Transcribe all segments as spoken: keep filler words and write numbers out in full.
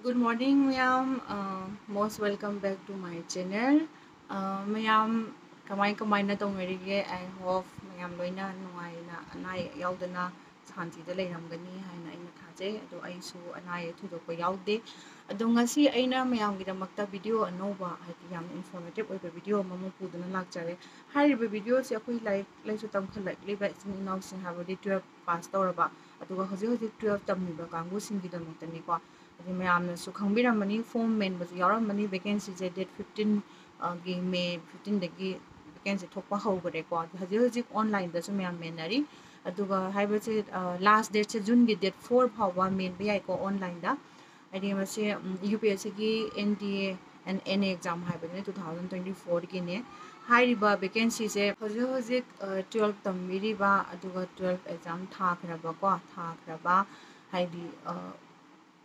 Good morning, ꯃꯌꯥꯝ꯫ Uh, most welcome back to my channel. Uh, ꯃꯌꯥꯝ ꯀꯃꯥꯏ ꯀꯃꯥꯏꯅ ꯇꯧꯅꯔꯤꯒꯦ? I hope ꯃꯌꯥꯝ ꯂꯣꯏꯅ ꯅꯨꯡꯉꯥꯏꯅ, ꯑꯅꯥ ꯑꯌꯦꯛ ꯌꯥꯎꯗꯅ ꯁꯥꯟꯇꯤꯗ ꯂꯩꯔꯝꯒꯅꯤ ꯍꯥꯏꯅ ꯑꯩꯅ ꯊꯥꯖꯩ꯫ ꯑꯗꯣ ꯑꯩꯁꯨ ꯑꯅꯥ ꯑꯌꯦꯛ ꯊꯣꯏꯗꯣꯛꯄ ꯌꯥꯎꯗꯦ꯫ ꯑꯗꯣ ꯉꯁꯤ ꯑꯩꯅ ꯃꯌꯥꯝꯒꯤꯗꯃꯛꯇ video ꯑꯅꯧꯕ, ꯍꯥꯏꯗꯤ ꯌꯥꯝꯅ informative ꯑꯣꯏꯕ video ꯑꯃꯃꯨꯛ ꯄꯨꯗꯨꯅ ꯂꯥꯛꯆꯔꯦ꯫ ꯍꯥꯏꯔꯤꯕ videoꯁꯦ ꯑꯩꯈꯣꯏ ꯂꯥꯏꯔꯤꯛ ꯂꯥꯏꯁꯨ ꯇꯝꯈꯠꯂꯛꯂꯤꯕ ꯏꯆꯤꯟ ꯏꯅꯥꯎꯁꯤꯡ, ꯍꯥꯏꯕꯗꯤ twelve pass ꯇꯧꯔꯕ, ꯑꯗꯨꯒ ꯍꯧꯖꯤꯛ ꯍꯧꯖꯤꯛ twelve ꯇꯝꯂꯤꯕ ꯀꯥꯡꯕꯨꯁꯤꯡꯒꯤꯗꯃꯛꯇꯅꯤꯀꯣ꯫ ꯍꯥꯏꯗꯤ ꯃꯌꯥꯝꯅꯁꯨ ꯈꯪꯕꯤꯔꯝꯃꯅꯤ, form ꯃꯦꯟꯕꯁꯨ ꯌꯥꯎꯔꯝꯃꯅꯤ꯫ Vacancyꯁꯦ date fifteen, ꯑ, ꯒꯤ, May fifteenꯗꯒꯤ vacancy ꯊꯣꯛꯄ ꯍꯧꯈ꯭ꯔꯦꯀꯣ꯫ ꯑꯗꯨ ꯍꯧꯖꯤꯛ ꯍꯧꯖꯤꯛ onlineꯗꯁꯨ ꯃꯌꯥꯝ ꯃꯦꯟꯅꯔꯤ꯫ ꯑꯗꯨꯒ ꯍꯥꯏꯕꯁꯦ, ꯑ, last dateꯁꯦ Juneꯒꯤ date four ꯐꯥꯎꯕ ꯃꯦꯟꯕ ꯌꯥꯏꯀꯣ onlineꯗ꯫ ꯍꯥꯏꯗꯤ ꯃꯁꯤ, ꯎꯝ, UPSCꯒꯤ NDA and NA exam ꯍꯥꯏꯕꯗꯨꯅꯦ, two thousand twenty fourꯒꯤꯅꯦ꯫ ꯍꯥꯏꯔꯤꯕ vacancyꯁꯦ ꯍꯧꯖꯤꯛ ꯍꯧꯖꯤꯛ, ꯑ, twelve ꯇꯝꯕꯤꯔꯤꯕ ꯑꯗꯨꯒ twelve exam ꯊꯥꯈ꯭ꯔꯕꯀꯣ, ꯊꯥꯈ꯭ꯔꯕ ꯍꯥꯏꯗꯤ, ꯑ,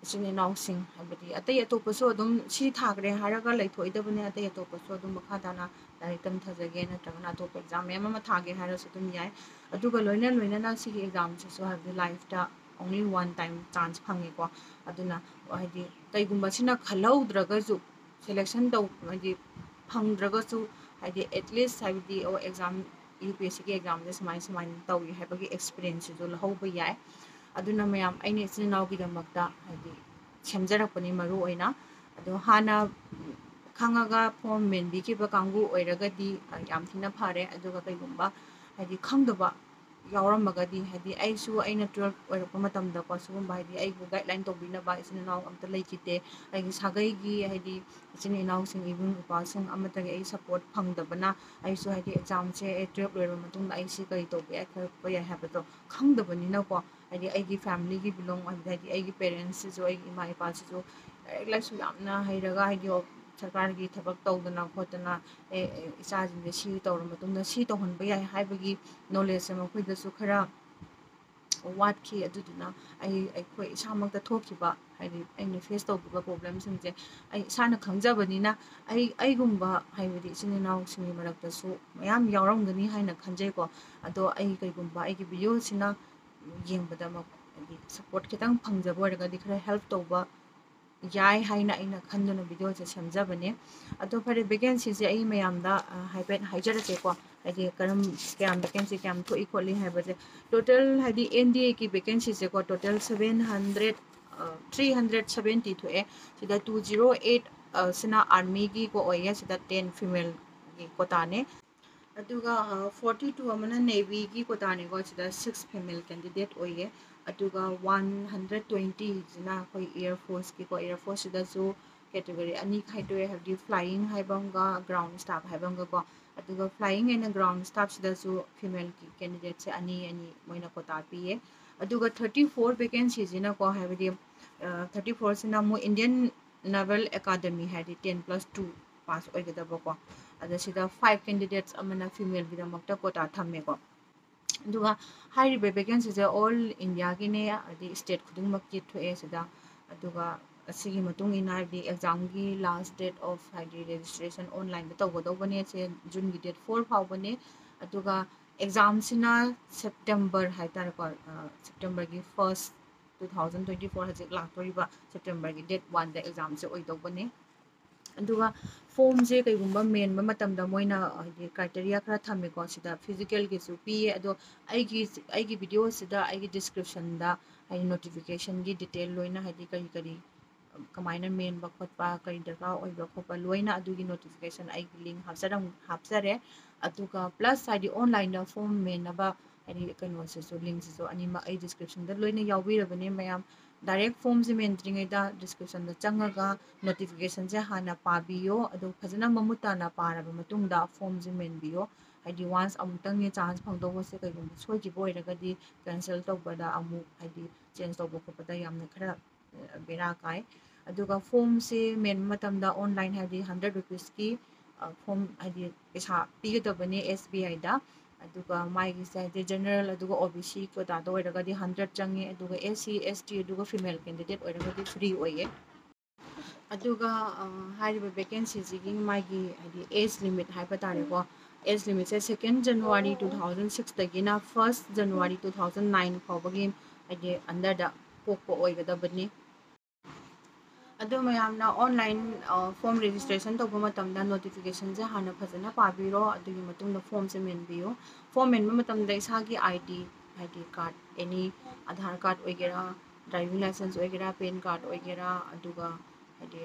ꯏꯆꯤꯟ ꯏꯅꯥꯎꯁꯤꯡ, ꯍꯥꯏꯕꯗꯤ ꯑꯇꯩ ꯑꯇꯣꯞꯄꯁꯨ ꯑꯗꯨꯝ ꯁꯤ ꯊꯥꯈ꯭ꯔꯦ ꯍꯥꯏꯔꯒ ꯂꯩꯊꯣꯛꯏꯗꯕꯅꯦ, ꯑꯇꯩ ꯑꯇꯣꯞꯄꯁꯨ ꯑꯗꯨꯝ ꯃꯈꯥ ꯇꯥꯅ ꯂꯥꯏꯔꯤꯛ ꯇꯝꯊꯖꯒꯦ ꯅꯠꯇ꯭ꯔꯒꯅ ꯑꯇꯣꯞꯄ exam ꯃꯌꯥꯝ ꯑꯃ ꯊꯥꯒꯦ ꯍꯥꯏꯔꯁꯨ ꯑꯗꯨꯝ ꯌꯥꯏ꯫ ꯑꯗꯨꯒ ꯂꯣꯏꯅ ꯂꯣꯏꯅꯅ ꯁꯤꯒꯤ examꯁꯤꯁꯨ, ꯍꯥꯏꯕꯗꯤ lifeꯇ only one time chance ꯐꯪꯉꯦꯀꯣ꯫ ꯑꯗꯨꯅ ꯍꯥꯏꯗꯤ ꯀꯩꯒꯨꯝꯕ ꯁꯤꯅ ꯈꯜꯍꯧꯗ꯭ꯔꯒꯁꯨ, selection ꯇꯧ-, ꯍꯥꯏꯗꯤ ꯐꯪꯗ꯭ꯔꯒꯁꯨ, ꯍꯥꯏꯗꯤ at least, ꯍꯥꯏꯕꯗꯤ, ꯑꯣ, exam, UPSCꯒꯤ examꯁꯦ ꯁꯨꯃꯥꯏ ꯁꯨꯃꯥꯏꯅ ꯇꯧꯏ ꯍꯥꯏꯕꯒꯤ experienceꯁꯤꯁꯨ ꯂꯧꯍꯧꯕ ꯌꯥꯏ꯫ ꯑꯗꯨꯅ ꯃꯌꯥꯝ, ꯑꯩꯅ ꯏꯆꯤꯟ ꯏꯅꯥꯎꯒꯤꯗꯃꯛꯇ, ꯍꯥꯏꯗꯤ, ꯁꯦꯝꯖꯔꯛꯄꯅꯤ ꯃꯔꯨ ꯑꯣꯏꯅ꯫ ꯑꯗꯣ ꯍꯥꯟꯅ, ꯎꯝ, ꯈꯪꯉꯒ form ꯃꯦꯟꯕꯤꯈꯤꯕ ꯀꯥꯡꯕꯨ ꯑꯣꯏꯔꯒꯗꯤ, ꯑ, ꯌꯥꯝ ꯊꯤꯅ ꯐꯔꯦ꯫ ꯑꯗꯨꯒ ꯀꯩꯒꯨꯝꯕ, ꯍꯥꯏꯗꯤ, ꯈꯪꯗꯕ ꯌꯥꯎꯔꯝꯃꯒꯗꯤ, ꯍꯥꯏꯗꯤ, ꯑꯩꯁꯨ, ꯑꯩꯅ twelve ꯑꯣꯏꯔꯛꯄ ꯃꯇꯝꯗꯀꯣ, ꯁꯤꯒꯨꯝꯕ, ꯍꯥꯏꯗꯤ, ꯑꯩꯕꯨ guideline ꯇꯧꯕꯤꯅꯕ ꯏꯆꯤꯟ ꯏꯅꯥꯎ ꯑꯝꯇ ꯂꯩꯈꯤꯗꯦ꯫ ꯑꯩꯒꯤ ꯁꯥꯒꯩꯒꯤ, ꯍꯥꯏꯗꯤ, ꯏꯆꯤꯟ ꯏꯅꯥꯎꯁꯤꯡ, ꯏꯕꯨꯡ ꯏꯄ꯭ꯋꯥꯁꯤꯡ ꯑꯃꯠꯇꯒꯤ ꯑꯩ support ꯐꯪꯗꯕꯅ, ꯑꯩꯁꯨ, ꯍꯥꯏꯗꯤ, examꯁꯦ, ꯑꯩ twelve ꯂꯣꯏꯔꯕ ꯃꯇꯨꯡꯗ ꯑꯩ ꯁꯤ ꯀꯔꯤ ꯇꯧꯕ ꯌꯥꯏ, ꯈꯣꯠꯄ ꯌꯥꯏ ꯍꯥꯏꯕꯗꯣ ꯈꯪꯗꯕꯅꯤꯅꯀꯣ, ꯍꯥꯏꯗꯤ, ꯑꯩꯒꯤ family belong, ꯍꯥꯏꯗꯤ, ꯑꯩꯒꯤ parentsꯁꯤꯁꯨ, ꯑꯩꯒꯤ ꯏꯃꯥ ꯏꯄꯥꯁꯤꯁꯨ ꯂꯥꯏꯔꯤꯛ ꯂꯥꯏꯁꯨ ꯌꯥꯝꯅ ꯍꯩꯔꯒ, ꯍꯥꯏꯗꯤ, ꯁꯔꯀꯥꯔꯒꯤ ꯊꯕꯛ ꯇꯧꯗꯅ ꯈꯣꯠꯇꯅ, ꯑꯦ, ꯑꯦ, ꯏꯆꯥꯁꯤꯡꯁꯦ ꯁꯤ ꯇꯧꯔ ꯃꯇꯨꯡꯗ ꯁꯤ ꯇꯧꯍꯟꯕ ꯌꯥꯏ ꯍꯥꯏꯕꯒꯤ knowledgeꯁꯦ ꯃꯈꯣꯏꯗꯁꯨ ꯈꯔ ꯋꯥꯠꯈꯤ꯫ ꯑꯗꯨꯗꯨꯅ ꯑꯩ, ꯑꯩꯈꯣꯏ ꯏꯁꯥꯃꯛꯇ ꯊꯣꯛꯈꯤꯕ, ꯍꯥꯏꯗꯤ, ꯑꯩꯅ face ꯇꯧꯈꯤꯕ problemꯁꯤꯡꯁꯦ ꯑꯩ ꯏꯁꯥꯅ ꯈꯪꯖꯕꯅꯤꯅ, ꯑꯩ, ꯑꯩꯒꯨꯝꯕ, ꯍꯥꯏꯕꯗꯤ, ꯏꯆꯤꯟ ꯏꯅꯥꯎꯁꯤꯡꯒꯤ ꯃꯔꯛꯇꯁꯨ ꯃꯌꯥꯝ ꯌꯥꯎꯔꯝꯒꯅꯤ ꯍꯥꯏꯅ ꯈꯟꯖꯩꯀꯣ꯫ ꯑꯗꯣ ꯑꯩ ꯀꯩꯒꯨꯝꯕ ꯑꯩꯒꯤ videoꯁꯤꯅ ꯌꯦꯡꯕꯗ ꯃ-, ꯍꯥꯏꯗꯤ, support ꯈꯤꯇꯪ ꯐꯪꯖꯕ ꯑꯣꯏꯔꯒꯗꯤ, ꯈꯔ help ꯇꯧꯕ ꯌꯥꯏ ꯍꯥꯏꯅ ꯑꯩꯅ ꯈꯟꯗꯨꯅ ꯚꯤꯗꯤꯑꯣꯁꯦ ꯁꯦꯝꯖꯕꯅꯦ꯫ ꯑꯗꯣ ꯐꯔꯦ, ꯚꯦꯀꯦꯟꯁꯤꯁꯦ ꯑꯩ ꯃꯌꯥꯝꯗ ꯍꯥꯏꯐꯦꯠ ꯍꯥꯏꯖꯔꯛꯀꯦꯀꯣ, ꯍꯥꯏꯗꯤ ꯀꯔꯝ ꯀꯌꯥꯝ ꯚꯦꯀꯦꯟꯁꯤ ꯀꯌꯥꯝ ꯊꯣꯛꯏ ꯈꯣꯠꯂꯤ ꯍꯥꯏꯕꯁꯦ꯫ ꯇꯣꯇꯦꯜ ꯍꯥꯏꯗꯤ ꯑꯦꯟ ꯗꯤ ꯑꯦꯒꯤ ꯚꯦꯀꯦꯟꯁꯤꯁꯦꯀꯣ, total seven hundred, three hundred seventy ꯊꯣꯛꯑꯦ꯫ ꯁꯤꯗ ꯇꯨ ꯖꯤꯔꯣ ꯑꯩꯠ ꯁꯤꯅ ꯑꯥꯔꯃꯤꯒꯤꯀꯣ ꯑꯣꯏꯌꯦ, ꯁꯤꯗ ꯇꯦꯟ ꯐꯤꯃꯦꯜꯒꯤ ꯀꯣꯇꯥꯅꯦ꯫ ꯑꯗꯨꯒ ꯐꯣꯔꯇꯤ ꯇꯨ ꯑꯃꯅ ꯅꯦꯚꯤꯒꯤ ꯀꯣꯇꯥꯅꯦꯀꯣ, ꯁꯤꯗ ꯁꯤꯛꯁ ꯐꯤꯃꯦꯜ ꯀꯦꯟꯗꯤꯗꯦꯠ ꯑꯣꯏꯌꯦ꯫ ꯑꯗꯨꯒ ꯋꯥꯟ ꯍꯟꯗ꯭ꯔꯦꯠ ꯇ꯭ꯋꯦꯟꯇꯤꯁꯤꯅ ꯑꯩꯈꯣꯏ ꯏꯌꯔ ꯐꯣꯔꯁꯀꯤꯀꯣ, ꯏꯌꯔ ꯐꯣꯔꯁꯁꯤꯗꯁꯨ ꯀꯦꯇꯦꯒꯣꯔꯤ ꯑꯅꯤ ꯈꯥꯏꯗꯣꯛꯑꯦ, ꯍꯥꯏꯕꯗꯤ ꯐ꯭ꯂꯥꯏꯌꯤꯡ ꯍꯥꯏꯕ ꯑꯃꯒ ꯒ꯭ꯔꯥꯎꯟ ꯁ꯭ꯇꯥꯐ ꯍꯥꯏꯕ ꯑꯃꯒꯀꯣ꯫ ꯑꯗꯨꯒ ꯐ꯭ꯂꯥꯏꯌꯤꯡ ꯑꯦꯟ ꯒ꯭ꯔꯥꯎꯟ ꯁ꯭ꯇꯥꯐꯁꯤꯗꯁꯨ ꯐꯤꯃꯦꯜꯒꯤ ꯀꯦꯟꯗꯤꯗꯦꯠꯁꯦ ꯑꯅꯤ ꯑꯅꯤ ꯃꯣꯏꯅ ꯀꯣꯇꯥ ꯄꯤꯌꯦ꯫ ꯑꯗꯨꯒ ꯊꯥꯔꯇꯤ ꯐꯣꯔ ꯚꯦꯀꯦꯟꯁꯤꯁꯤꯅꯀꯣ, ꯍꯥꯏꯕꯗꯤ ꯊꯥꯔꯇꯤ ꯐꯣꯔꯁꯤꯅ ꯑꯃꯨꯛ ꯏꯟꯗꯤꯌꯟ ꯅꯦꯚꯦꯜ ꯑꯦꯀꯥꯗꯃꯤ, ꯍꯥꯏꯗꯤ ꯇꯦꯟ ꯄ꯭ꯂꯁ ꯇꯨ ꯄꯥꯁ ꯑꯣꯏꯒꯗꯕꯀꯣ, ꯑꯗ ꯁꯤꯗ ꯐꯥꯏꯚ ꯀꯦꯟꯗꯤꯗꯦꯠꯁ ꯑꯃꯅ ꯐꯤꯃꯦꯜꯒꯤꯗꯃꯛꯇ ꯀꯣꯇꯥ ꯊꯝꯃꯦꯀꯣ꯫ ꯑꯗꯨꯒ ꯍꯥꯏꯔꯤꯕ ꯚꯦꯀꯦꯟꯁꯤꯁꯦ ꯑꯣꯜ ꯏꯟꯗꯤꯌꯥꯒꯤꯅꯦ, ꯍꯥꯏꯗꯤ ꯁ꯭ꯇꯦꯠ ꯈꯨꯗꯤꯡꯃꯛꯀꯤ ꯊꯣꯛꯑꯦ ꯁꯤꯗ꯫ ꯑꯗꯨꯒ ꯑꯁꯤꯒꯤ ꯃꯇꯨꯡ ꯏꯟꯅ, ꯍꯥꯏꯕꯗꯤ ꯑꯦꯛꯖꯥꯝꯒꯤ ꯂꯥꯁ ꯗꯦꯠ ꯑꯣꯐ, ꯍꯥꯏꯗꯤ ꯔꯦꯖꯤꯁꯇ꯭ꯔꯦꯁꯟ ꯑꯣꯟꯂꯥꯏꯟꯗ ꯇꯧꯒꯗꯧꯕꯅꯦ, ꯁꯦ ꯖꯨꯟꯒꯤ ꯗꯦꯠ ꯐꯣꯔ ꯐꯥꯎꯕꯅꯦ꯫ ꯑꯗꯨꯒ ꯑꯦꯛꯖꯥꯝꯁꯤꯅ ꯁꯦꯞꯇꯦꯝꯕꯔ ꯍꯥꯏꯇꯥꯔꯦꯀꯣ, ꯁꯦꯞꯇꯦꯝꯕꯔꯒꯤ first, two thousand twenty four, ꯍꯧꯖꯤꯛ ꯂꯥꯛꯇꯣꯔꯤꯕ ꯁꯦꯞꯇꯦꯝꯕꯔꯒꯤ ꯗꯦꯠ ꯋꯥꯟꯗ ꯑꯦꯛꯖꯥꯝꯁꯦ ꯑꯣꯏꯗꯧꯕꯅꯦ꯫ ꯑꯗꯨꯒ ꯐꯣꯝꯁꯦ ꯀꯩꯒꯨꯝꯕ ꯃꯦꯟꯕ ꯃꯇꯝꯗ ꯃꯣꯏꯅ, ꯍꯥꯏꯗꯤ, ꯀ꯭ꯔꯥꯏꯇꯦꯔꯤꯌꯥ ꯈꯔ ꯊꯝꯃꯦꯀꯣ, ꯁꯤꯗ ꯐꯤꯖꯤꯀꯦꯜꯒꯤꯁꯨ ꯄꯤꯌꯦ꯫ ꯑꯗꯣ ꯑꯩꯒꯤ, ꯑꯩꯒꯤ ꯚꯤꯗꯤꯑꯣꯁꯤꯗ, ꯑꯩꯒꯤ ꯗꯤꯁꯀ꯭ꯔꯤꯞꯁꯟꯗ, ꯍꯥꯏꯗꯤ, ꯅꯣꯇꯤꯐꯤꯀꯦꯁꯟꯒꯤ ꯗꯤꯇꯦꯜ ꯂꯣꯏꯅ, ꯍꯥꯏꯗꯤ, ꯀꯔꯤ ꯀꯔꯤ ꯀꯃꯥꯏꯅ ꯃꯦꯟꯕ ꯈꯣꯠꯄ, ꯀꯔꯤ ꯗꯔꯀꯥꯔ ꯑꯣꯏꯕ ꯈꯣꯠꯄ, ꯂꯣꯏꯅ ꯑꯗꯨꯒꯤ ꯅꯣꯇꯤꯐꯤꯀꯦꯁꯟ ꯑꯩꯒꯤ ꯂꯤꯡ ꯍꯥꯞꯆꯔꯝ-, ꯍꯥꯞꯆꯔꯦ꯫ ꯑꯗꯨꯒ ꯄ꯭ꯂꯁ, ꯍꯥꯏꯗꯤ, ꯑꯣꯟꯂꯥꯏꯟꯗ ꯐꯣꯝ ꯃꯦꯟꯅꯕ, ꯍꯥꯏꯗꯤ, ꯀꯩꯅꯣꯁꯤꯁꯨ, ꯂꯤꯡꯁꯤꯁꯨ ꯑꯅꯤꯃꯛ ꯑꯩ ꯗꯤꯁꯀ꯭ꯔꯤꯞꯁꯟꯗ ꯂꯣꯏꯅ ꯌꯥꯎꯕꯤꯔꯕꯅꯦ ꯃꯌꯥꯝ꯫ ꯗꯥꯏꯔꯦꯛ ꯐꯣꯝꯁꯦ ꯃꯦꯟꯗ꯭ꯔꯤꯉꯩꯗ ꯗꯤꯁꯀ꯭ꯔꯤꯞꯁꯟꯗ ꯆꯪꯉꯒ ꯅꯣꯇꯤꯐꯤꯀꯦꯁꯟꯁꯦ ꯍꯥꯟꯅ ꯄꯥꯕꯤꯌꯣ꯫ ꯑꯗꯨ ꯐꯖꯅ ꯃꯃꯨꯠ ꯇꯥꯅ ꯄꯥꯔꯕ ꯃꯇꯨꯡꯗ ꯐꯣꯝꯁꯦ ꯃꯦꯟꯕꯤꯌꯣ꯫ ꯍꯥꯏꯗꯤ ꯋꯥꯟꯁ ꯑꯃꯨꯛꯇꯪꯅꯦ ꯆꯥꯟꯁ ꯐꯪꯗꯧꯕꯁꯦ, ꯀꯩꯒꯨꯝꯕ ꯁꯣꯏꯈꯤꯕ ꯑꯣꯏꯔꯒꯗꯤ ꯀꯦꯟꯁꯦꯜ ꯇꯧꯕꯗ ꯑꯃꯨꯛ, ꯍꯥꯏꯗꯤ ꯆꯦꯟꯖ ꯇꯧꯕ ꯈꯣꯠꯄꯗ ꯌꯥꯝꯅ ꯈꯔ, ꯑ, ꯕꯦꯔꯥ ꯀꯥꯏ꯫ ꯑꯗꯨꯒ ꯐꯣꯝꯁꯦ ꯃꯦꯟꯕ ꯃꯇꯝꯗ ꯑꯣꯟꯂꯥꯏꯟ, ꯍꯥꯏꯗꯤ ꯍꯟꯗ꯭ꯔꯦꯠ ꯔꯨꯄꯤꯁꯀꯤ, ꯑ, ꯐꯣꯝ, ꯍꯥꯏꯗꯤ ꯄꯩꯁꯥ ꯄꯤꯒꯗꯕꯅꯦ ꯑꯦꯁ ꯕꯤ ꯑꯥꯏꯗ꯫ ꯑꯗꯨꯒ ꯃꯥꯒꯤꯁꯦ, ꯍꯥꯏꯗꯤ ꯖꯦꯅꯔꯦꯜ ꯑꯗꯨꯒ ꯑꯣ ꯕꯤ ꯁꯤ ꯀꯣꯇꯥꯗ ꯑꯣꯏꯔꯒꯗꯤ ꯍꯟꯗ꯭ꯔꯦꯠ ꯆꯪꯉꯦ, ꯑꯗꯨꯒ ꯑꯦꯁ ꯁꯤ, ꯑꯦꯁ ꯇꯤ, ꯑꯗꯨꯒ ꯐꯤꯃꯦꯜ ꯀꯦꯟꯗꯤꯗꯦꯠ ꯑꯣꯏꯔꯒꯗꯤ ꯐ꯭ꯔꯤ ꯑꯣꯏꯌꯦ꯫ ꯑꯗꯨꯒ, ꯑ, ꯍꯥꯏꯔꯤꯕ ꯚꯦꯀꯦꯟꯁꯤꯁꯤꯒꯤ ꯃꯥꯒꯤ, ꯍꯥꯏꯗꯤ, ꯑꯦꯖ ꯂꯤꯃꯤꯠ ꯍꯥꯏꯕ ꯇꯥꯔꯦꯀꯣ, ꯑꯦꯖ ꯂꯤꯃꯤꯠꯁꯦ ꯁꯦꯀꯦꯟ ꯖꯅꯋꯥꯔꯤ ꯇꯨ ꯊꯥꯎꯖꯟ ꯁꯤꯛꯁꯇꯒꯤꯅ first January two thousand nine ꯐꯥꯎꯕꯒꯤ, ꯍꯥꯏꯗꯤ, ꯑꯟꯗꯔꯗ ꯄꯣꯛꯄ ꯑꯣꯏꯒꯗꯕꯅꯤ꯫ ꯑꯗꯣ ꯃꯌꯥꯝꯅ online form registration ꯇꯧꯕ ꯃꯇꯝꯗ notificationꯁꯦ ꯍꯥꯟꯅ ꯐꯖꯅ ꯄꯥꯕꯤꯔꯣ, ꯑꯗꯨꯒꯤ ꯃꯇꯨꯡꯗ formꯁꯦ ꯃꯦꯟꯕꯤꯌꯨ꯫ Form ꯃꯦꯟꯕ ꯃꯇꯝꯗ ꯏꯁꯥꯒꯤ ID, ꯍꯥꯏꯗꯤ card, any Aadhaar card ꯑꯣꯏꯒꯦꯔꯥ, driving licence ꯑꯣꯏꯒꯦꯔꯥ, PAN card ꯑꯣꯏꯒꯦꯔꯥ, ꯑꯗꯨꯒ ꯍꯥꯏꯗꯤ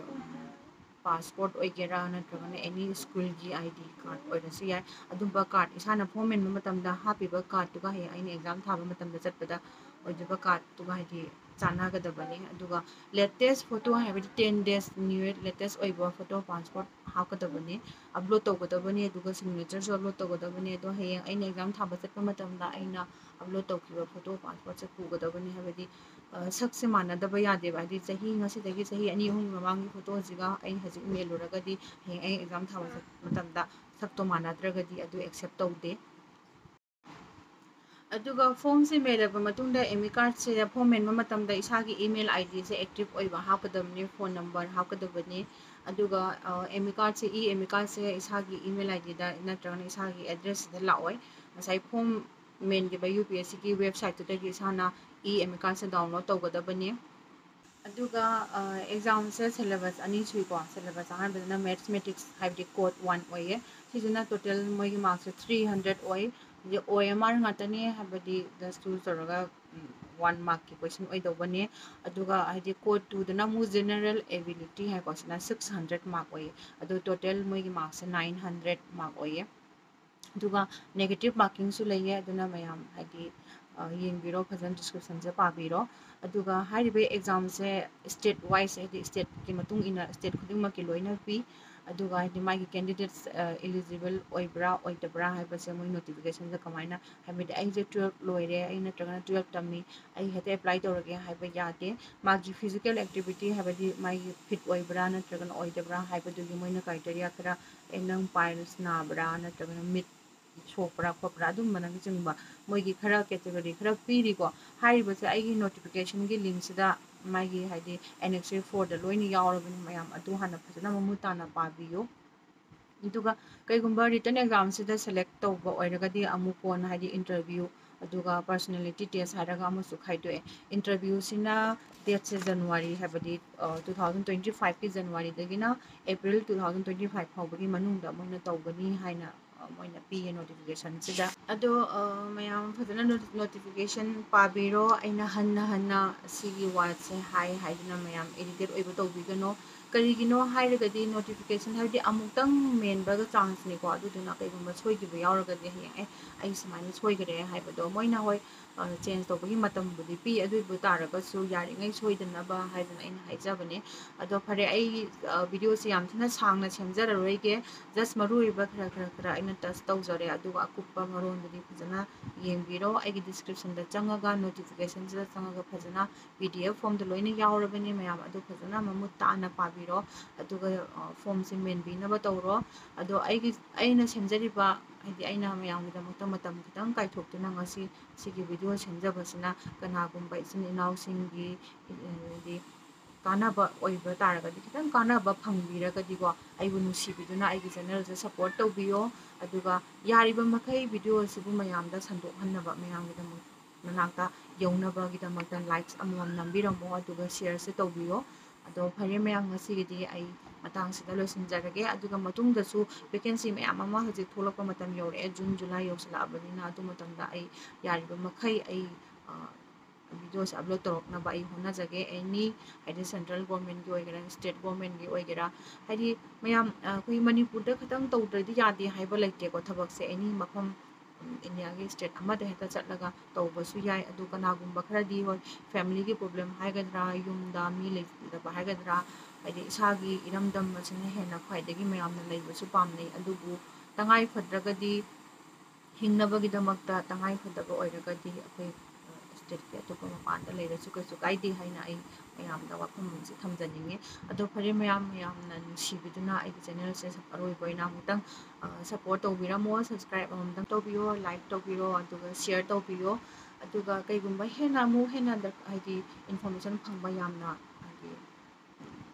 passport ꯑꯣꯏꯒꯦꯔꯥ, ꯅꯠꯇ꯭ꯔꯒꯅ any schoolꯒꯤ ID card ꯑꯣꯏꯔꯁꯨ ꯌꯥꯏ꯫ ꯑꯗꯨꯝꯕ card ꯏꯁꯥꯅ form ꯃꯦꯟꯕ ꯃꯇꯝꯗ ꯍꯥꯞꯄꯤꯕ cardꯇꯨꯒ ꯍꯌꯦꯡ ꯑꯩꯅ exam ꯊꯥꯕ ꯃꯇꯝꯗ ꯆꯠꯄꯗ ꯑꯣꯏꯗꯣꯏꯕ cardꯇꯨꯒ ꯍꯥꯏꯗꯤ ꯆꯥꯟꯅꯒꯗꯕꯅꯤ꯫ ꯑꯗꯨꯒ latest photo ꯍꯥꯏꯕꯗꯤ ten days new latest ꯑꯣꯏꯕ photo passport ꯍꯥꯞꯀꯗꯕꯅꯤ, upload ꯇꯧꯒꯗꯕꯅꯤ, ꯑꯗꯨꯒ signatureꯁꯨ upload ꯇꯧꯒꯗꯕꯅꯤ꯫ ꯑꯗꯣ ꯍꯌꯦꯡ ꯑꯩꯅ exam ꯊꯥꯕ ꯆꯠꯄ ꯃꯇꯝꯗ ꯑꯩꯅ upload ꯇꯧꯈꯤꯕ photo passportꯁꯦ ꯄꯨꯒꯗꯕꯅꯤ꯫ ꯍꯥꯏꯕꯗꯤ ꯁꯛꯁꯦ ꯃꯥꯟꯅꯗꯕ ꯌꯥꯗꯦꯕ꯫ ꯍꯥꯏꯗꯤ ꯆꯍꯤ, ꯉꯁꯤꯗꯒꯤ ꯆꯍꯤ ꯑꯅꯤ ꯑꯍꯨꯝꯒꯤ ꯃꯃꯥꯡꯒꯤ photoꯁꯤꯒ ꯑꯩꯅ ꯍꯧꯖꯤꯛ ꯃꯦꯜꯂꯨꯔꯒꯗꯤ ꯍꯌꯦꯡ ꯑꯩ exam ꯊꯥꯕ ꯆꯠꯄ ꯃꯇꯝꯗ ꯁꯛꯇꯣ ꯃꯥꯟꯅꯗ꯭ꯔꯒꯗꯤ ꯑꯗꯨ accept ꯇꯧꯗꯦ꯫ ꯑꯗꯨꯒ formꯁꯦ ꯃꯦꯜꯂꯕ ꯃꯇꯨꯡꯗ admit cardꯁꯦ form ꯃꯦꯟꯕ ꯃꯇꯝꯗ ꯏꯁꯥꯒꯤ email IDꯁꯦ active ꯑꯣꯏꯕ ꯍꯥꯞꯀꯗꯕꯅꯤ, phone number ꯍꯥꯞꯀꯗꯕꯅꯤ꯫ ꯑꯗꯨꯒ admit cardꯁꯦ, e-admit cardꯁꯦ ꯏꯁꯥꯒꯤ email IDꯗ ꯅꯠꯇ꯭ꯔꯒꯅ ꯏꯁꯥꯒꯤ addressꯁꯤꯗ ꯂꯥꯛꯑꯣꯏ꯫ ꯉꯁꯥꯏ form ꯃꯦꯟꯈꯤꯕ UPSCꯒꯤ websiteꯇꯨꯗꯒꯤ ꯏꯁꯥꯅ e-admit cardꯁꯦ download ꯇꯧꯒꯗꯕꯅꯤ꯫ ꯑꯗꯨꯒ examꯁꯦ syllabus ꯑꯅꯤ ꯁꯨꯏꯀꯣ꯫ Syllabus ꯑꯍꯥꯟꯕꯗꯅ mathematics, ꯍꯥꯏꯕꯗꯤ code one ꯑꯣꯏꯌꯦ꯫ ꯁꯤꯁꯤꯅ total ꯃꯣꯏꯒꯤ marksꯁꯦ three hundred ꯑꯣꯏ꯫ ꯍꯧꯖꯤꯛ OMR ꯉꯥꯛꯇꯅꯦ, ꯍꯥꯏꯕꯗꯤ just choose ꯇꯧꯔꯒ one markꯀꯤ question ꯑꯣꯏꯗꯧꯕꯅꯦ꯫ ꯑꯗꯨꯒ ꯍꯥꯏꯗꯤ code twoꯗꯅ ꯑꯃꯨꯛ general ability ꯍꯥꯏꯀꯣ, ꯁꯤꯅ six hundred mark ꯑꯣꯏꯌꯦ꯫ ꯑꯗꯣ total ꯃꯣꯏꯒꯤ marksꯁꯦ nine hundred mark ꯑꯣꯏꯌꯦ꯫ ꯑꯗꯨꯒ negative markingꯁꯨ ꯂꯩꯌꯦ꯫ ꯑꯗꯨꯅ ꯃꯌꯥꯝ ꯍꯥꯏꯗꯤ ꯌꯦꯡꯕꯤꯔꯣ, ꯐꯖꯅ descriptionꯁꯦ ꯄꯥꯕꯤꯔꯣ꯫ ꯑꯗꯨꯒ ꯍꯥꯏꯔꯤꯕ examꯁꯦ state wise, ꯍꯥꯏꯗꯤ stateꯀꯤ ꯃꯇꯨꯡ ꯏꯟꯅ state ꯈꯨꯗꯤꯡꯃꯛꯀꯤ ꯂꯣꯏꯅ ꯄꯤ꯫ ꯑꯗꯨꯒ ꯍꯥꯏꯗꯤ ꯃꯥꯒꯤ candidates eligible ꯑꯣꯏꯕ꯭ꯔꯥ ꯑꯣꯏꯗꯕ꯭ꯔꯥ ꯍꯥꯏꯕꯁꯦ ꯃꯣꯏ notificationꯗ ꯀꯃꯥꯏꯅ, ꯍꯥꯏꯕꯗꯤ ꯑꯩꯁꯦ twelve ꯂꯣꯏꯔꯦ, ꯑꯩ ꯅꯠꯇ꯭ꯔꯒꯅ twelve ꯇꯝꯃꯤ, ꯑꯩ ꯍꯦꯛꯇ apply ꯇꯧꯔꯒꯦ ꯍꯥꯏꯕ ꯌꯥꯗꯦ꯫ ꯃꯥꯒꯤ physical activity, ꯍꯥꯏꯕꯗꯤ ꯃꯥꯒꯤ fit ꯑꯣꯏꯕ꯭ꯔꯥ ꯅꯠꯇ꯭ꯔꯒꯅ ꯑꯣꯏꯗꯕ꯭ꯔꯥ ꯍꯥꯏꯕꯗꯨꯒꯤ ꯃꯣꯏꯅ criteria ꯈꯔ, ꯑꯦ, ꯅꯪ piles ꯅꯥꯕ꯭ꯔꯥ ꯅꯠꯇ꯭ꯔꯒꯅ ꯃꯤꯠ ꯁꯣꯛꯄ꯭ꯔꯥ ꯈꯣꯠꯄ꯭ꯔꯥ ꯑꯗꯨꯝꯕꯅꯆꯤꯡꯕ ꯃꯣꯏꯒꯤ ꯈꯔ category ꯈꯔ ꯄꯤꯔꯤꯀꯣ꯫ ꯍꯥꯏꯔꯤꯕꯁꯦ ꯑꯩꯒꯤ notificationꯒꯤ linkꯁꯤꯗ ꯃꯥꯒꯤ ꯍꯥꯏꯗꯤ annexure fourꯗ ꯂꯣꯏꯅ ꯌꯥꯎꯔꯕꯅꯤ ꯃꯌꯥꯝ, ꯑꯗꯨ ꯍꯥꯟꯅ ꯐꯖꯅ ꯃꯃꯨꯠ ꯇꯥꯅ ꯄꯥꯕꯤꯌꯨ꯫ ꯑꯗꯨꯒ ꯀꯩꯒꯨꯝꯕ written examꯁꯤꯗ select ꯇꯧꯕ ꯑꯣꯏꯔꯒꯗꯤ ꯑꯃꯨꯛ ꯀꯣꯟꯅ ꯍꯥꯏꯗꯤ interview ꯑꯗꯨꯒ personality test ꯍꯥꯏꯔꯒ ꯑꯃꯁꯨ ꯈꯥꯏꯗꯣꯛꯑꯦ꯫ ꯏꯟꯇꯔꯚ꯭ꯌꯨꯁꯤꯅ ꯗꯦꯠꯁꯦ ꯖꯅꯋꯥꯔꯤ, ꯍꯥꯏꯕꯗꯤ ꯇꯨ ꯊꯥꯎꯖꯟ ꯇ꯭ꯋꯦꯟꯇꯤ ꯐꯥꯏꯚꯀꯤ ꯖꯅꯋꯥꯔꯤꯗꯒꯤꯅ April two thousand twenty five ꯐꯥꯎꯕꯒꯤ ꯃꯅꯨꯡꯗ ꯃꯣꯏꯅ ꯇꯧꯒꯅꯤ ꯍꯥꯏꯅ ꯃꯣꯏꯅ ꯄꯤꯌꯦ ꯅꯣꯇꯤꯐꯤꯀꯦꯁꯟꯁꯤꯗ꯫ ꯑꯗꯣ ꯃꯌꯥꯝ ꯐꯖꯅ ꯅꯣꯇꯤꯐꯤꯀꯦꯁꯟ ꯄꯥꯕꯤꯔꯣ꯫ ꯑꯩꯅ ꯍꯟꯅ ꯍꯟꯅ ꯁꯤꯒꯤ ꯋꯥꯁꯦ ꯍꯥꯏ ꯍꯥꯏꯗꯨꯅ ꯃꯌꯥꯝ ꯏꯔꯤꯇꯦꯠ ꯑꯣꯏꯕ ꯇꯧꯕꯤꯒꯅꯣ꯫ ꯀꯔꯤꯒꯤꯅꯣ ꯍꯥꯏꯔꯒꯗꯤ ꯅꯣꯇꯤꯐꯤꯀꯦꯁꯟ ꯍꯥꯏꯕꯗꯤ ꯑꯃꯨꯛꯇꯪ ꯃꯦꯟꯕꯒ ꯆꯥꯟꯁꯅꯤꯀꯣ꯫ ꯑꯗꯨꯗꯨꯅ ꯀꯩꯒꯨꯝꯕ ꯁꯣꯏꯈꯤꯕ ꯌꯥꯎꯔꯒꯗꯤ ꯍꯌꯦꯡ ꯑꯦ ꯑꯩ ꯁꯨꯃꯥꯏꯅ ꯁꯣꯏꯈ꯭ꯔꯦ ꯍꯥꯏꯕꯗꯣ ꯃꯣꯏꯅ ꯍꯣꯏ ꯆꯦꯟꯖ ꯇꯧꯕꯒꯤ ꯃꯇꯝꯕꯨꯗꯤ ꯄꯤ꯫ ꯑꯗꯨ ꯑꯣꯏꯕ ꯇꯥꯔꯒꯁꯨ ꯌꯥꯔꯤꯉꯩ ꯁꯣꯏꯗꯅꯕ ꯍꯥꯏꯗꯅ ꯑꯩꯅ ꯍꯥꯏꯖꯕꯅꯦ꯫ ꯑꯗꯣ ꯐꯔꯦ, ꯑꯩ ꯚꯤꯗꯤꯑꯣꯁꯦ ꯌꯥꯝ ꯊꯤꯅ ꯁꯥꯡꯅ ꯁꯦꯝꯖꯔꯔꯣꯏꯒꯦ꯫ ꯖꯁ ꯃꯔꯨ ꯑꯣꯏꯕ ꯈꯔ ꯈꯔ ꯈꯔ ꯑꯩꯅ ꯇꯆ ꯇꯧꯖꯔꯦ꯫ ꯑꯗꯨꯒ ꯑꯀꯨꯞꯄ ꯃꯔꯣꯟꯗꯨꯗꯤ ꯐꯖꯅ ꯌꯦꯡꯕꯤꯔꯣ꯫ ꯑꯩꯒꯤ ꯗꯤꯁꯀ꯭ꯔꯤꯞꯁꯟꯗ ꯆꯪꯉꯒ ꯅꯣꯇꯤꯐꯤꯀꯦꯁꯟꯁꯤꯗ ꯆꯪꯉꯒ ꯐꯖꯅ ꯄꯤ ꯗꯤ ꯑꯦꯐ ꯐꯣꯝꯗ ꯂꯣꯏꯅ ꯌꯥꯎꯔꯕꯅꯤ ꯃꯌꯥꯝ꯫ ꯑꯗꯨ ꯐꯖꯅ ꯃꯃꯨꯠ ꯇꯥꯅ ꯄꯥꯕꯤꯔꯣ꯫ ꯑꯗꯨꯒ ꯐꯣꯝꯁꯦ ꯃꯦꯟꯕꯤꯅꯕ ꯇꯧꯔꯣ꯫ ꯑꯗꯣ ꯑꯩꯒꯤ ꯑꯩꯅ ꯁꯦꯝꯖꯔꯤꯕ, ꯍꯥꯏꯗꯤ ꯑꯩꯅ ꯃꯌꯥꯝꯒꯤꯗꯃꯛꯇ ꯃꯇꯝ ꯈꯤꯇꯪ ꯀꯥꯏꯊꯣꯛꯇꯨꯅ ꯉꯁꯤ ꯁꯤꯒꯤ ꯚꯤꯗꯤꯑꯣ ꯁꯦꯝꯖꯕꯁꯤꯅ ꯀꯅꯥꯒꯨꯝꯕ ꯏꯆꯤꯟ ꯏꯅꯥꯎꯁꯤꯡꯒꯤ, ꯍꯥꯏꯗꯤ ꯀꯥꯟꯅꯕ ꯑꯣꯏꯕ ꯇꯥꯔꯒꯗꯤ, ꯈꯤꯇꯪ ꯀꯥꯟꯅꯕ ꯐꯪꯕꯤꯔꯒꯗꯤꯀꯣ, ꯑꯩꯕꯨ ꯅꯨꯡꯁꯤꯕꯤꯗꯨꯅ ꯑꯩꯒꯤ ꯆꯦꯅꯦꯜꯁꯦ ꯁꯞꯄꯣꯔꯠ ꯇꯧꯕꯤꯌꯣ꯫ ꯑꯗꯨꯒ ꯌꯥꯔꯤꯕ ꯃꯈꯩ ꯚꯤꯗꯤꯑꯣ ꯑꯁꯤꯕꯨ ꯃꯌꯥꯝꯗ ꯁꯟꯗꯣꯛꯍꯟꯅꯕ, ꯃꯌꯥꯝꯒꯤꯗꯃꯛ ꯃꯅꯥꯛꯇ ꯌꯧꯅꯕꯒꯤꯗꯃꯛꯇ ꯂꯥꯏꯛꯁ ꯑꯃꯃꯝ ꯅꯝꯕꯤꯔꯝꯃꯣ, ꯑꯗꯨꯒ ꯁꯤꯌꯔꯁꯨ ꯇꯧꯕꯤꯌꯣ꯫ ꯑꯗꯣ ꯐꯔꯦ ꯃꯌꯥꯝ, ꯉꯁꯤꯒꯤꯗꯤ ꯑꯩ ꯃꯇꯥꯡꯁꯤꯗ ꯂꯣꯏꯁꯤꯟꯖꯔꯒꯦ꯫ ꯑꯗꯨꯒ ꯃꯇꯨꯡꯗꯁꯨ ꯚꯦꯀꯦꯟꯁꯤ ꯃꯌꯥꯝ ꯑꯃ ꯍꯧꯖꯤꯛ ꯊꯣꯛꯂꯛꯄ ꯃꯇꯝ ꯌꯧꯔꯛꯑꯦ, ꯖꯨꯟ ꯖꯨꯂꯥꯏ ꯌꯧꯁꯤꯜꯂꯛꯑꯕꯅꯤꯅ꯫ ꯑꯗꯨ ꯃꯇꯝꯗ ꯑꯩ ꯌꯥꯔꯤꯕ ꯃꯈꯩ ꯑꯩ ꯚꯤꯗꯤꯑꯣꯁꯦ ꯑꯞꯂꯣꯗ ꯇꯧꯔꯛꯅꯕ ꯑꯩ ꯍꯣꯠꯅꯖꯒꯦ꯫ ꯑꯦꯅꯤ, ꯍꯥꯏꯗꯤ ꯁꯦꯟꯇ꯭ꯔꯦꯜ ꯒꯣꯔꯃꯦꯟꯒꯤ ꯑꯣꯏꯒꯦꯔꯥ, ꯁ꯭ꯇꯦꯠ ꯒꯣꯔꯃꯦꯟꯒꯤ ꯑꯣꯏꯒꯦꯔꯥ, ꯍꯥꯏꯗꯤ ꯃꯌꯥꯝ ꯑꯩꯈꯣꯏ ꯃꯅꯤꯄꯨꯔꯗ ꯈꯛꯇꯪ ꯇꯧꯗ꯭ꯔꯗꯤ ꯌꯥꯗꯦ ꯍꯥꯏꯕ ꯂꯩꯇꯦꯀꯣ꯫ ꯊꯕꯛꯁꯦ ꯑꯦꯅꯤ ꯃꯐꯝ, ꯏꯟꯗꯤꯌꯥꯒꯤ ꯁ꯭ꯇꯦꯠ ꯑꯃꯗ ꯍꯦꯛꯇ ꯆꯠꯂꯒ ꯇꯧꯕꯁꯨ ꯌꯥꯏ꯫ ꯑꯗꯨ ꯀꯅꯥꯒꯨꯝꯕ ꯈꯔꯗꯤ ꯍꯣꯏ, ꯐꯦꯃꯤꯂꯤꯒꯤ ꯄ꯭ꯔꯣꯕ꯭ꯂꯦꯝ ꯍꯥꯏꯒꯗ꯭ꯔꯥ, ꯌꯨꯝꯗ ꯃꯤ ꯂꯩꯇꯕ ꯍꯥꯏꯒꯗ꯭ꯔꯥ, ꯍꯥꯏꯗꯤ ꯏꯁꯥꯒꯤ ꯏꯔꯝꯗꯝ ꯑꯁꯤꯅ ꯍꯦꯟꯅ ꯈ꯭ꯋꯥꯏꯗꯒꯤ ꯃꯌꯥꯝꯅ ꯂꯩꯕꯁꯨ ꯄꯥꯝꯅꯩ꯫ ꯑꯗꯨꯕꯨ ꯇꯉꯥꯏ ꯐꯗ꯭ꯔꯒꯗꯤ, ꯍꯤꯡꯅꯕꯒꯤꯗꯃꯛꯇ ꯇꯉꯥꯏ ꯐꯗꯕ ꯑꯣꯏꯔꯒꯗꯤ ꯑꯩꯈꯣꯏ ꯁ꯭ꯇꯦꯠꯀꯤ ꯑꯇꯣꯞꯄ ꯃꯄꯥꯟꯗ ꯂꯩꯔꯁꯨ ꯀꯩꯁꯨ ꯀꯥꯏꯗꯦ ꯍꯥꯏꯅ ꯑꯩ ꯃꯌꯥꯝꯗ ꯋꯥꯐꯝ ꯑꯃꯁꯨ ꯊꯝꯖꯅꯤꯡꯉꯤ꯫ ꯑꯗꯣ ꯐꯔꯦ ꯃꯌꯥꯝ, ꯃꯌꯥꯝꯅ ꯅꯨꯡꯁꯤꯕꯤꯗꯨꯅ ꯑꯩꯒꯤ ꯆꯦꯅꯦꯜꯁꯦ ꯑꯔꯣꯏꯕ ꯑꯣꯏꯅ ꯑꯃꯨꯛꯇꯪ ꯁꯞꯄꯣꯔꯠ ꯇꯧꯕꯤꯔꯝꯃꯣ꯫ ꯁꯕꯁꯀ꯭ꯔꯥꯏꯕ ꯑꯃꯃꯝꯇꯪ ꯇꯧꯕꯤꯌꯣ, ꯂꯥꯏꯛ ꯇꯧꯕꯤꯔꯣ, ꯑꯗꯨꯒ ꯁꯤꯌꯔ ꯇꯧꯕꯤꯌꯣ꯫ ꯑꯗꯨꯒ ꯀꯩꯒꯨꯝꯕ ꯍꯦꯟꯅ ꯑꯃꯨꯛ ꯍꯦꯟꯅ ꯗꯔ-, ꯍꯥꯏꯗꯤ ꯏꯟꯐꯣꯔꯃꯦꯁꯟ ꯐꯪꯕ ꯌꯥꯝꯅ, ꯍꯥꯏꯗꯤ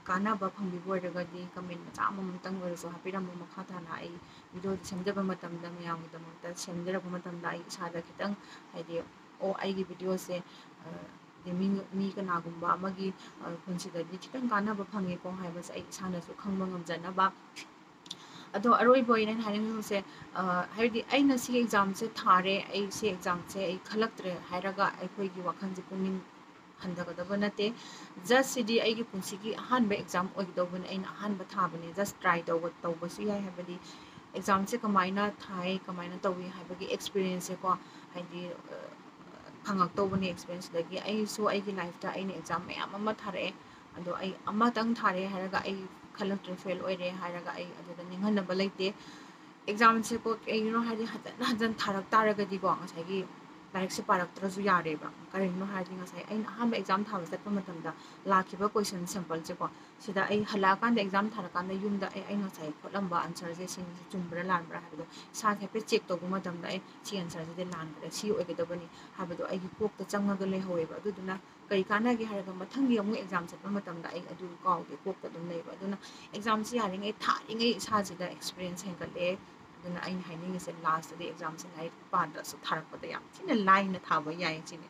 ꯀꯥꯟꯅꯕ ꯐꯪꯕꯤꯕ ꯑꯣꯏꯔꯒꯗꯤ comment ꯃꯆꯥ ꯑꯃꯃꯝꯇꯪ ꯑꯣꯏꯔꯁꯨ ꯍꯥꯞꯄꯤꯔꯝꯃꯣ꯫ ꯃꯈꯥ ꯇꯥꯅ ꯑꯩ videoꯗꯨ ꯁꯦꯝꯖꯕ ꯃꯇꯝꯗ, ꯃꯌꯥꯝꯒꯤꯗꯃꯛꯇ ꯁꯦꯝꯖꯔꯛꯄ ꯃꯇꯝꯗ ꯑꯩ ꯏꯁꯥꯗ ꯈꯤꯇꯪ, ꯍꯥꯏꯗꯤ, "ꯑꯣ, ꯑꯩꯒꯤ videoꯁꯦ, ꯑ, ꯍꯥꯏꯗꯤ ꯃꯤ, ꯃꯤ ꯀꯅꯥꯒꯨꯝꯕ ꯑꯃꯒꯤ, ꯑ, ꯄꯨꯟꯁꯤꯗꯗꯤ ꯈꯤꯇꯪ ꯀꯥꯟꯅꯕ ꯐꯪꯉꯦꯀꯣ" ꯍꯥꯏꯕꯁꯦ ꯑꯩ ꯏꯁꯥꯅꯁꯨ ꯈꯪꯕ ꯉꯝꯖꯅꯕ꯫ ꯑꯗꯣ ꯑꯔꯣꯏꯕ ꯑꯣꯏꯅ ꯑꯩꯅ ꯍꯥꯏꯅꯤꯡꯉꯤꯕꯁꯦ, ꯑ, ꯍꯥꯏꯕꯗꯤ ꯑꯩꯅ ꯁꯤꯒꯤ examꯁꯦ ꯊꯥꯔꯦ, ꯑꯩ ꯁꯤ examꯁꯦ ꯑꯩ ꯈꯜꯂꯛꯇ꯭ꯔꯦ ꯍꯥꯏꯔꯒ ꯑꯩꯈꯣꯏꯒꯤ ꯋꯥꯈꯜꯁꯦ ꯄꯨꯛꯅꯤꯡ ꯍꯟꯊꯒꯗꯕ ꯅꯠꯇꯦ꯫ Just ꯁꯤꯗꯤ ꯑꯩꯒꯤ ꯄꯨꯟꯁꯤꯒꯤ ꯑꯍꯥꯟꯕ exam ꯑꯣꯏꯒꯗꯧꯕꯅꯤ, ꯑꯩꯅ ꯑꯍꯥꯟꯕ ꯊꯥꯕꯅꯦ, just try ꯇꯧꯕ, ꯇꯧꯕꯁꯨ ꯌꯥꯏ꯫ ꯍꯥꯏꯕꯗꯤ examꯁꯦ ꯀꯃꯥꯏꯅ ꯊꯥꯏ, ꯀꯃꯥꯏꯅ ꯇꯧꯏ ꯍꯥꯏꯕꯒꯤ experienceꯁꯦꯀꯣ, ꯍꯥꯏꯗꯤ, ꯑ, ꯐꯪꯉꯛꯇꯧꯕꯅꯦ experienceꯗꯒꯤ꯫ ꯑꯩꯁꯨ ꯑꯩꯒꯤ lifeꯇ ꯑꯩꯅ exam ꯃꯌꯥꯝ ꯑꯃ ꯊꯥꯔꯛꯑꯦ, ꯑꯗꯣ ꯑꯩ ꯑꯃꯇꯪ ꯊꯥꯔꯛꯑꯦ ꯍꯥꯏꯔꯒ ꯑꯩ ꯈꯜꯂꯛꯇ꯭ꯔꯦ, fail ꯑꯣꯏꯔꯦ ꯍꯥꯏꯔꯒ ꯑꯩ ꯑꯗꯨꯗ ꯅꯤꯡꯍꯟꯅꯕ ꯂꯩꯇꯦ꯫ Examꯁꯦꯀꯣ, ꯀꯩꯒꯤꯅꯣ ꯍꯥꯏꯗꯤ ꯍꯟꯖꯟ ꯍꯟꯖꯟ ꯊꯥꯔꯛ ꯇꯥꯔꯒꯗꯤꯀꯣ, ꯉꯁꯥꯏꯒꯤ ꯂꯥꯏꯔꯤꯛꯁꯦ ꯄꯥꯔꯛꯇ꯭ꯔꯁꯨ ꯌꯥꯔꯦꯕ꯫ ꯀꯔꯤꯒꯤꯅꯣ ꯍꯥꯏꯔꯗꯤ ꯉꯁꯥꯏ ꯑꯩꯅ ꯑꯍꯥꯟꯕ exam ꯊꯥꯕ ꯆꯠꯄ ꯃꯇꯝꯗ ꯂꯥꯛꯈꯤꯕ question sampleꯁꯦꯀꯣ, ꯁꯤꯗ ꯑꯩ ꯍꯜꯂꯛꯑꯀꯥꯟꯗ exam ꯊꯥꯔꯀꯥꯟꯗ ꯌꯨꯝꯗ ꯑꯩ, ꯑꯩ ꯉꯁꯥꯏ ꯈꯣꯠꯂꯝꯕ answerꯁꯦ ꯁꯤꯡꯁꯦ ꯆꯨꯝꯕ꯭ꯔꯥ ꯂꯥꯟꯕ꯭ꯔꯥ ꯍꯥꯏꯕꯗꯣ ꯏꯁꯥꯁꯦ ꯍꯥꯏꯐꯦꯠ check ꯇꯧꯕ ꯃꯇꯝꯗ ꯑꯩ ꯁꯤ answerꯁꯤꯗꯤ ꯂꯥꯟꯈ꯭ꯔꯦ, ꯁꯤ ꯑꯣꯏꯒꯗꯕꯅꯤ ꯍꯥꯏꯕꯗꯣ ꯑꯩꯒꯤ ꯀꯣꯛꯇ ꯆꯪꯉꯒ ꯂꯩꯍꯧꯋꯦꯕ꯫ ꯑꯗꯨꯗꯨꯅ ꯀꯔꯤ ꯀꯥꯟꯅꯒꯦ ꯍꯥꯏꯔꯒ ꯃꯊꯪꯒꯤ ꯑꯃꯨꯛ exam ꯆꯠꯄ ꯃꯇꯝꯗ ꯑꯩ ꯑꯗꯨ ꯀꯥꯎꯗꯦ, ꯀꯣꯛꯇ ꯑꯗꯨꯝ ꯂꯩꯕ꯫ ꯑꯗꯨꯅ examꯁꯦ ꯌꯥꯔꯤꯉꯩ ꯊꯥꯔꯤꯉꯩ ꯏꯁꯥꯁꯤꯗ experience ꯍꯦꯟꯒꯠꯂꯛꯑꯦ꯫ ꯑꯗꯨꯅ ꯑꯩꯅ ꯍꯥꯏꯅꯤꯡꯉꯤꯁꯦ lastꯇꯗꯤ examꯁꯦ ꯂꯥꯏꯔꯤꯛ ꯄꯥꯗ꯭ꯔꯁꯨ ꯊꯥꯔꯛꯄꯗ ꯌꯥꯝ ꯊꯤꯅ ꯂꯥꯏꯅ ꯊꯥꯕ ꯌꯥꯏ ꯁꯤꯅꯤ꯫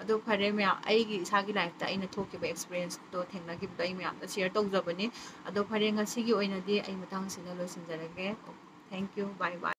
ꯑꯗꯣ ꯐꯔꯦ ꯃꯌꯥꯝ, ꯑꯩꯒꯤ ꯏꯁꯥꯒꯤ lifeꯇ ꯑꯩꯅ ꯊꯣꯛꯈꯤꯕ experienceꯇꯣ ꯊꯦꯡꯅꯈꯤꯕꯗꯣ ꯑꯩ ꯃꯌꯥꯝꯗ share ꯇꯧꯖꯕꯅꯤ꯫ ꯑꯗꯣ ꯐꯔꯦ, ꯉꯁꯤꯒꯤ ꯑꯣꯏꯅꯗꯤ ꯑꯩ ꯃꯇꯥꯡꯁꯤꯗ ꯂꯣꯏꯁꯤꯟꯖꯔꯒꯦ꯫ Thank you, bye bye꯫